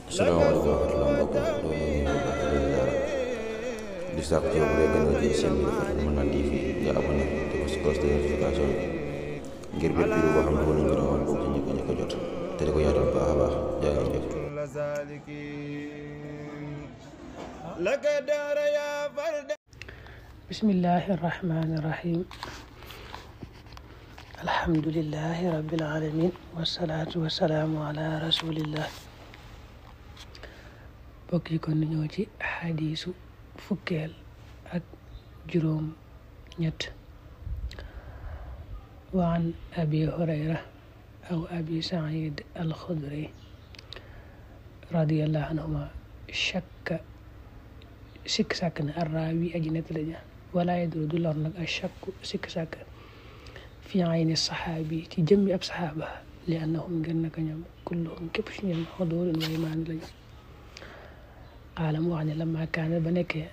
salaamaaleykum wa rahmatulah mbokk mi loolu ñu ngi baax di ziara di sàkk ci yow bu dee gën a jël seen bi dafa mën naa TV nga abonné te ko si cloche de notification ngir bépp vidéo boo xam ne wala ñu rawal bokk ci ñëkk a jot te di ko yaatal bu baax a baax jaa ngeen jëf. bismillahi rahmani rahim alhamdulillahi rabbil alamin wasalaatu wasalaamu ala rasulillah. bokk yi kon ñëw ci xadiisu fukkeel ak juróom ñett wa an abi hurayra aw abi said alxudri radiallahu anhuma sikk sàkk na arraawi aji nettali ja wala yadru du lor nag ak shakku sikk sàkk fi ayni saxaabi ci jëmmi ab saxaaba li annahum ngir naka ñoom kulluhum képp ci ñoom xuduurun way maani lañu. qaala mu wax ne lamma kaana ba nekkee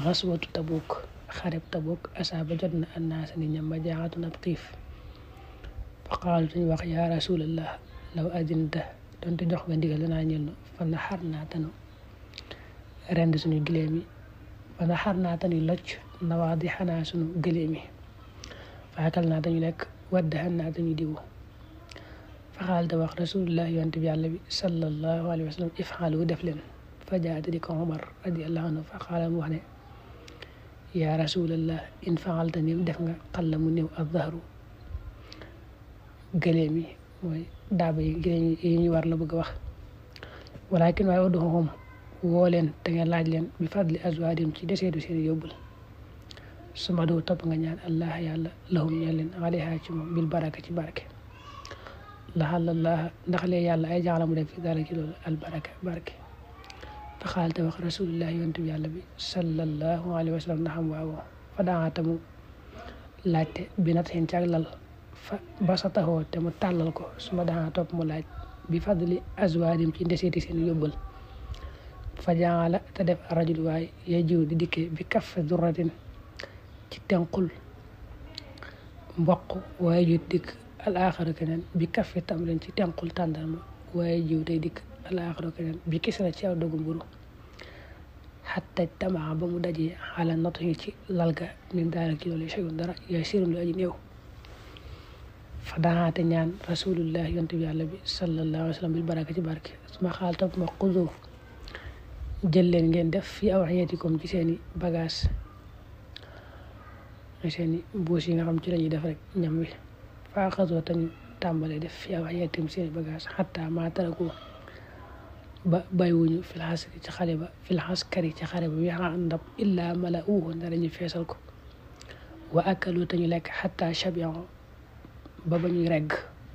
xaswatu tabuk xareb tabuk asaaba jot na annaasa ni ñam ba jaaxatun ab xiif fa qaalu dañu wax yaa rasulallah law adinta donte jox nga ndigal danaa ñël nu fa naxar naa tanu rend suñu giléem yi fa naxar naa tanu locc nawaadi xanaa suñu gëléem yi faakal naa dañu lekk waddaxan naa dañu diwu fa xaal te wax rasulullah yonte bi yàlla bi sallallahu alayhi wa sallam ifxalu def leen fa jaate di ko Omar radiallahu anhu fa xaala mu wax ne yaa rasulallah in faxalta nim def nga xalla mu néew ak zahru gëléem yi mooy daaba yi gëléem yi ñu war la bëgg a wax walakin waaye udduhum woo leen te nga laaj leen bi fadli azwaadim ci deseetu seen yóbbul suma doo topp nga ñaan allah yàlla lahum ñaan leen alayha ci moom bil baraka ci barke laxalallah ndax lee yàlla ay jaxla mu def fi dara ci loolu al baraka barke fa xaal te wax rasulullah yontu bi yàlla bi sallallahu alayhi wa sallam ndaxam waaw fa daata mu laajte bi nat xeen ci ak lal fa ba sa taxoo te mu tàllal ko su ma daa topp mu laaj bi fadli azwaadim ci ndeseeti seen yóbbal fa jaala te def rajul waay ya jiw di dikkee bi kaffe durratin ci tenqul mboq waaye jiw dikk al aaxaru keneen bi kaffe tamrin ci tenqul tàndarma waaye jiw day dikk al aaxaru keneen bi kisra ci aw dogu mburu xatta tamaa ba mu dajee xala natu yi ci lalga min daara ci loolu cheyun dara yaay sirum lu aji néew fa daxaate ñaan rasulullah yonte bi yàlla bi sallallahu alayhi wa sallam bil baraka ci barke suma xaal topp ma xudu jël leen ngeen def fi awxiyatikum ci seeni bagage seeni mbuus yi nga xam ci lañuy def rek ñam wi fa axasoo tañu tàmbalee def fi awxiyatikum seeni bagage xatta maa taraku ba bàyyiwuñu filxaskari ci xare ba wixa ndab illa mala uuhu ndara ñu feesal ko wa akalu tañu lekk xatta shabion ba ñuy regg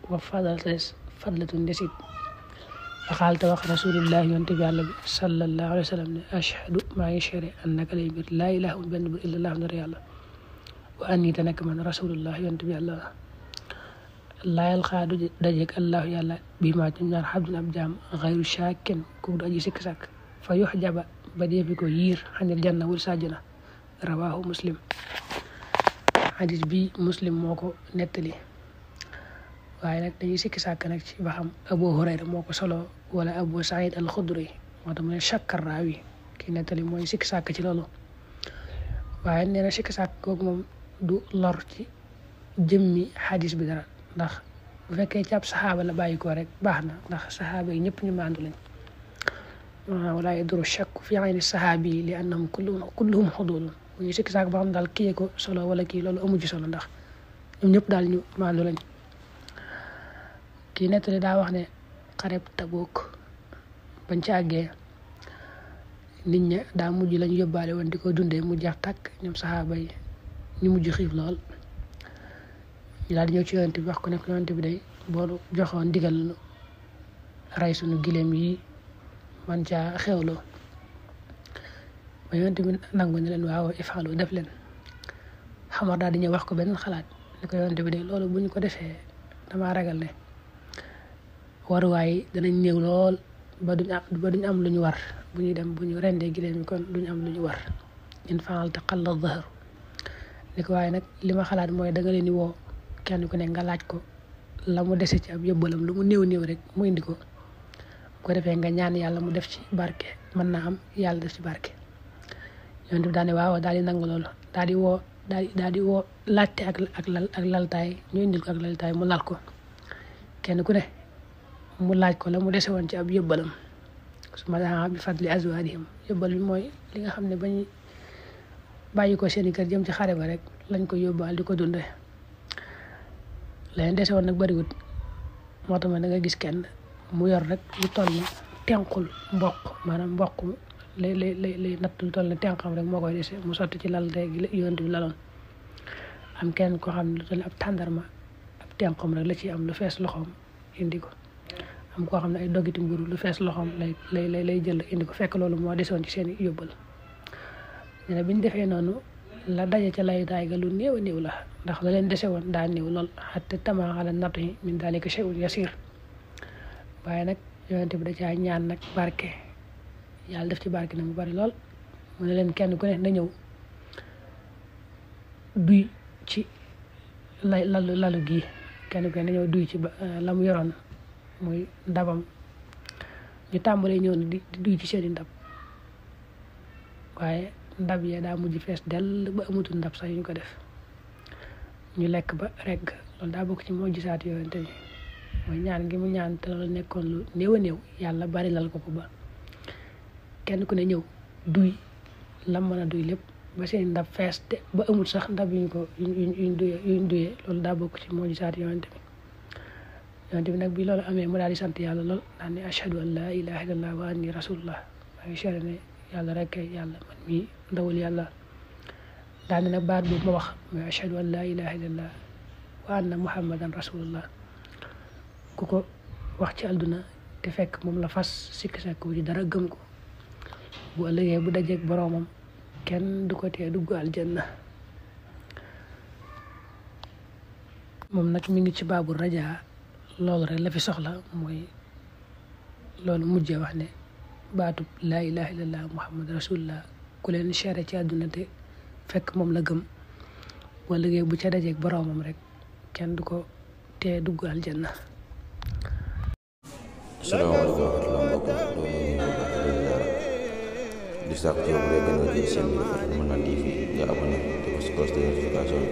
wa fadlatu ndesit waxaal te wax rasulullah yonte bi yàlla bi sallallahu alayhi wa sallam ne ashhadu maa ngi seede annaka lay mbir laa ilaha illa benn bur illallah ndar yàlla wa anni te nekk man rasulullah yonte bi yàlla laayal xaa du dajeeg allahu yàlla bi maa ci ñaar xabdun ab jaam xayru shaakin ku du aji sikk sàkk fa yox jaba ba deefi ko yiir xanil janna wul sajjana rawahu muslim hadis bi muslim moo ko nettali waaye nag dañuy sikki sàkk nag ci ba xam abu hurayra moo ko solo wala abu said al xudri moo tax mu ne shakkar raawi ki nettali mooy sikki sàkk ci loolu waaye nee na sikki sàkk kooku moom du lor ci jëmmi hadis bi dara ndax bu fekkee ci ab saxaaba la bàyyi ko rek baax na ndax saxaaba yi ñëpp ñu maandu lañ wala yaduru shakku fi ayni saxaabi yi li annahum kulluhum xudulun bu ñu sikki sàkk ba xam daal kii ko solo wala kii loolu amu ci solo ndax ñoom ñëpp daal ñu maandu lañ. kii nettali daa wax ne xareb Tabuk bañ ci àggee nit ña daa mujj lañu yóbbaale woon di ko dundee mu jeex tàkk ñoom saxaaba yi ñu mujj xiif lool ñu daal di ñëw ci yonent bi wax ko ne ko yonent bi day boolu joxoon ndigal nu rey suñu giléem yi man caa xewloo ba yonent bi nangu ne leen waaw ifaalu def leen xamar daal di ñëw wax ko benn xalaat ne ko yonent bi day loolu bu ñu ko defee damaa ragal ne waruwaay danañ néew lool ba duñ am lu ñu war bu ñuy dem bu ñu rendee giléem yi kon duñ am lu ñu war in faalta xalla zahru ni ko waaye nag li ma xalaat mooy da nga leen di woo kenn ku ne nga laaj ko la mu dese ci ab yóbbalam lu mu néew rek mu indi ko ko defee nga ñaan yàlla mu def ci barke mën naa am yàlla def ci barke yonent bi daal ne waaw daal di nangu loolu daal di woo laajte ak laltaay ñu indil ko ak laltaay mu lal ko kenn ku ne mu laaj ko la mu dese woon ci ab yóbbalam su ma daa bi fadli azwaadihim yóbbal bi mooy li nga xam ne bañ bàyyi ko seeni kër jëm ci xare ba rek lañ ko yóbbaal di ko dunde leen dese woon nag bariwut moo tax ma da nga gis kenn mu yor rek lu toll ni tenqul mboq maanaam mboq lay natt lu toll ni tenqam rek moo koy dese mu sotti ci lal tey gi yonent bi laloon am kenn koo xam ne lu toll ni ab tàndarma ab tenqam rek la ci am lu fees loxoom indi ko am koo xam ne ay dogiti mburu lu fees loxoom lay jël indi ko fekk loolu moo desoon ci seen yóbbal ñu ne biñ defee noonu la daje ca laytaay ga lu néew a néew la ndax la leen dese woon daa néew lool xatte tama ala nati min dalika shay'un yasir waaye nag yonent bi da caa ñaan nag barke yàlla def ci barke na mu bari lool mu ne leen kenn ku ne na ñëw duy ci lalu gii kenn ku ne na ñëw duy ci la mu yoroon muy ndabam ñu tàmbalee ñëw di duy ci seeni ndab waaye ndab yee daa mujj fees dell ba amatul ndab sax yu ñu ko def ñu lekk ba regg loolu daa bokk ci moo gisaat yonent bi mooy ñaan gi mu ñaan te loolu nekkoon lu néew a néew yàlla bari lal ko ba kenn ku ne ñëw duy lam mën a duy lépp ba seen ndab fees te ba amul sax ndab yuñ duyee loolu daa bokk ci moo gisaat yonent bi nag bi loolu amee mu daal di sant yàlla lool daan ne ashhadu an la ilaha illallah wa anni rasulullah maa ngi seede ne yàlla rek yàlla man mii ndawul yàlla daan ne nag baat boobu ma wax mooy ashhadu an la ilaha illallah wa anna muhammadan rasulullah ku ko wax ci àdduna te fekk moom la fas sikk sakku ci dara gëm ko bu ëllëgee bu dajeeg boroomam kenn du ko tee dugg aljanna moom nag mi ngi ci baabu rajaa loolu rek la fi soxla mooy loolu mujjee wax ne baatub laa ilaha illallah muhammad rasulullah ku leen seere ci àdduna te fekk moom la gëm bu ëllëgee bu ca dajeeg boroomam rek kenn du ko tee dugg aljanna. asalaamaaleykum wa rahmatulah mbokk di sàkk ci yow bu dee gën a jël seen bi dafa mën naa TV nga abonné te ko si cloche de notification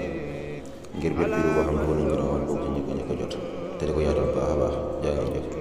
ngir bépp vidéo boo xam ne wala ñu rawal boobu ci ñëkk a jot te di ko yaatal baax a baax jaa ngeen jëf